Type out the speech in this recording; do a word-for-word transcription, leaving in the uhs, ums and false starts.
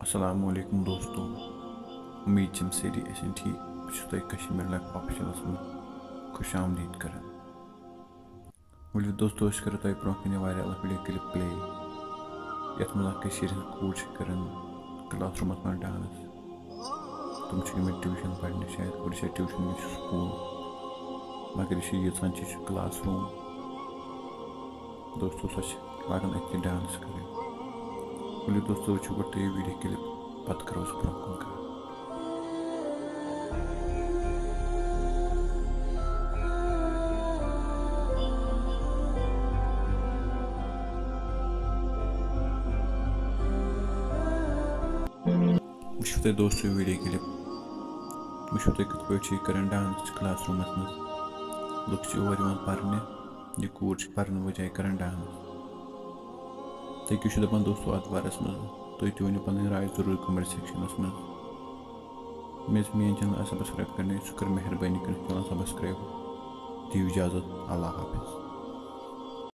السلام علیکم دوستو، امید چھم سٲری ٲسِن ٹھیٖک۔ بہٕ چھُس تۄہہِ کشمیٖر لایف آفیشلس منٛز خوش آمدید کران۔ ؤلِو دوستو، أسۍ کرو تۄہہِ برونٛہہ کَنہِ واریاہ اکھ ویٖڈیو کلپ پلے، یتھ منٛز اکھ کٔشیٖرِ ہٕنٛز کوٗر چھِ کران کلاس روٗمس منٛز ڈانس۔ تِم چھِ گٔمٕتۍ ٹیوٗشن پرنہِ، شاید کوٗر چھِ ٹیوٗشن گٔمٕژ سکوٗل، مگر یہِ چھِ ییٖژہن چھِ، یہِ چھُ کلاس روٗم۔ دوستو، سۄ چھِ لاگان أتھۍ ڈانس کرٕنۍ۔ ؤلِو دوستو، وٕچھِو گۄڈٕ تُہۍ یہِ ویٖڈیو کلپ، پتہٕ کرو أسۍ برونٛہہ کُن کتھ۔ وٕچھِو تُہۍ دوستو یہِ ویٖڈیو کلپ، وٕچھِو تُہۍ کِتھ پٲٹھۍ چھِ یہِ کران ڈانس کلاس روٗمس منٛز۔ لُکھ چھِ اور یِوان پرنہِ، یہِ کوٗر چھِ پرنہٕ بجایہِ کران ڈانس۔ تُہۍ کیٛاہ چھِو دپان دوستو اتھ بارس منٛز؟ تُہۍ تہِ ؤنِو پنٕنۍ راے ضروٗر comment sectionس منٛز۔ ییٚمۍ میٛٲنۍ channel subscribe کرنٲیِو، سُہ کر مہربٲنی کٔرِتھ channel subscribe۔ دِیِو اجازت، اللہ حافظ۔